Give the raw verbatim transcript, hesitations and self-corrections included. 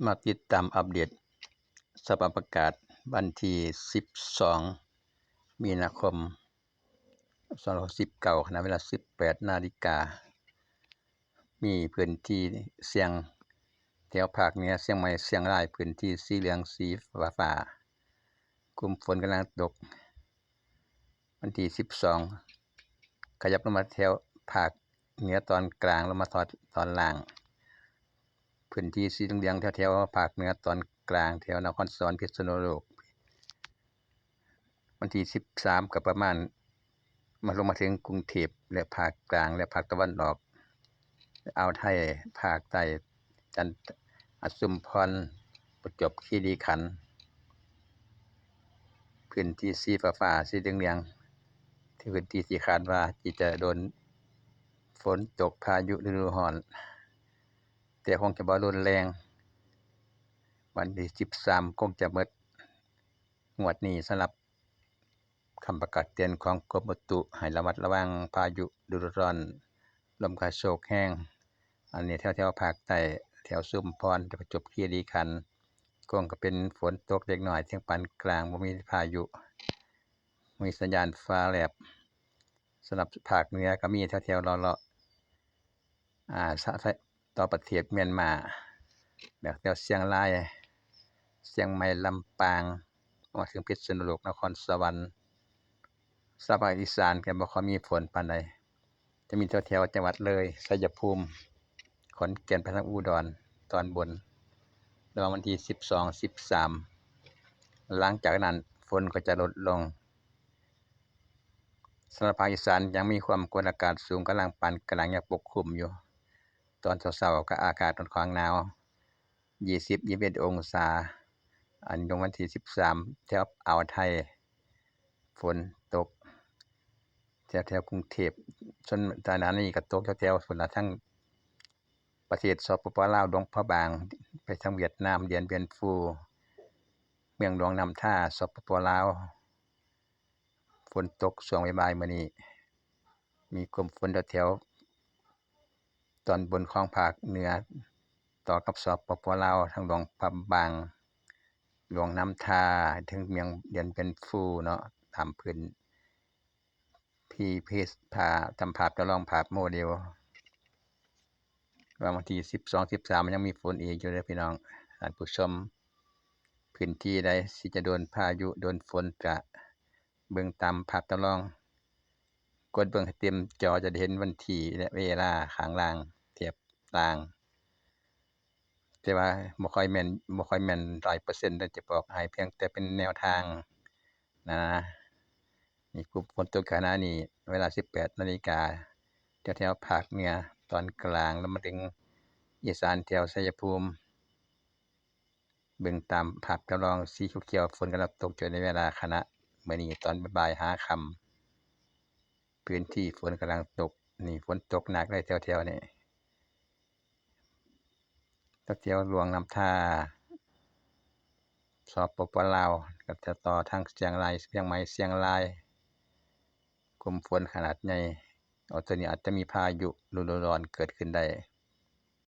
มาติดตามอัปเดตสภาพอากาศวันที่สิบสอง มีนาคม สองพันสิบเก้า ขณะเวลา สิบแปด นาฬิกา มีพื้นที่เสี่ยงแถวภาคเหนือ เชียงใหม่ เชียงราย พื้นที่สีเหลือง สีฟ้าๆ กลุ่มฝนกำลังตก วันที่สิบสอง ขยับลงมาแถวภาคเหนือตอนกลาง ลงมาตอน ตอนล่าง พื้นที่สีเหลืองๆ แถวๆ ภาคเหนือตอนกลาง แถวนครสวรรค์ พิษณุโลก วันที่สิบสาม ก็ประมาณ มาลงมาถึงกรุงเทพฯ และภาคกลาง และภาคตะวันออก อ่าวไทย ภาคใต้ จันท อ่า ชุมพร ประจวบคีรีขันธ์ พื้นที่สีฟ้าๆ สีเหลืองๆ ที่พื้นที่ที่คาดว่าที่จะโดนฝนตก พายุฤดูร้อน แต่คงจะบ่รุนแรง วันที่สิบสาม คงจะหมดงวดนี้สำหรับ คำประกาศเตือนของกรมอุตุให้ระมัดระวังพายุฤดูร้อน ลมกระโชกแฮง อันนี้แถวๆ ภาคใต้ แถวชุมพร ประจวบคีรีขันธ์ คงก็เป็นฝนตกเล็กน้อยถึงปานกลาง บ่มีพายุ มีสัญญาณฟ้าแลบ สำหรับภาคเหนือก็มีแถวๆ เลาะๆ อ่า สะ ต่อประเทศเมียนมา แล้วแถวเชียงราย เชียงใหม่ ลำปาง มาถึงพิษณุโลก นครสวรรค์ สำหรับภาคอีสานก็บ่ค่อยมีฝนปานใด จะมีแถวๆ จังหวัดเลย ชัยภูมิ ขอนแก่น ไปทางอุดรตอนบน ระหว่างวันที่สิบสอง สิบสาม หลังจากนั้นฝนก็จะลดลง สำหรับภาคอีสานยังมีความกดอากาศสูงกำลังปานกลางยังปกคลุมอยู่ ตอนเช้าๆ ก็อากาศค่อนข้างหนาว ยี่สิบ ยี่สิบเอ็ด องศา อันลงวันที่สิบสาม แถวอ่าวไทย ฝนตก แถวๆ กรุงเทพฯ ส่วนทางด้านนี้ก็ตกแถวๆ พุ่นละ ทั้งประเทศ สปป.ลาว หลวงพระบาง ไปทางเวียดนาม เดียนเบียนฟู เมืองหลวงน้ำทา สปป.ลาว ฝนตกช่วงบ่ายๆ มื้อนี้ มีกลุ่มฝนแถวๆ ตอนบนของภาคเหนือ ต่อกับ สปป.ลาว ทางหลวงพระบาง หลวงน้ำทา ถึงเมืองเดียนเบียนฟูเนาะ ตามพื้นที่ เพจ ภาพ ตามภาพจำลอง ภาพโมเดล ว่าวันที่สิบสอง สิบสาม มันยังมีฝนอีกอยู่เด้อพี่น้อง ท่านผู้ชม พื้นที่ใดที่จะโดนพายุ โดนฝน ก็เบิ่งตามภาพจำลอง กดเบิ่งให้เต็มจอ จะได้เห็นวันที่และเวลาข้างล่าง แถบล่าง แต่ว่าบ่ค่อยแม่น บ่ค่อยแม่นร้อยเปอร์เซ็นต์เด้อ จะบอกให้เพียงแต่เป็นแนวทางนะ นี่กลุ่มฝนตกขณะนี้ เวลา สิบแปด นาฬิกา แถวๆ ภาคเหนือตอนกลาง แล้วมาถึงอีสานแถวชัยภูมิ เบิ่งตามภาพจำลองสีเขียวๆ ฝนกำลังตกอยู่ในเวลาขณะมื้อนี้ตอนบ่ายๆ หาค่ำ พื้นที่ฝนกำลังตก นี่ฝนตกหนักเลยแถวๆ นี้ แถวๆ หลวงน้ำทา สปป.ลาว ก็จะต่อทางเชียงราย เชียงใหม่ เชียงราย กลุ่มฝนขนาดใหญ่ เอาตัวนี้อาจจะมีพายุฤดูร้อนเกิดขึ้นได้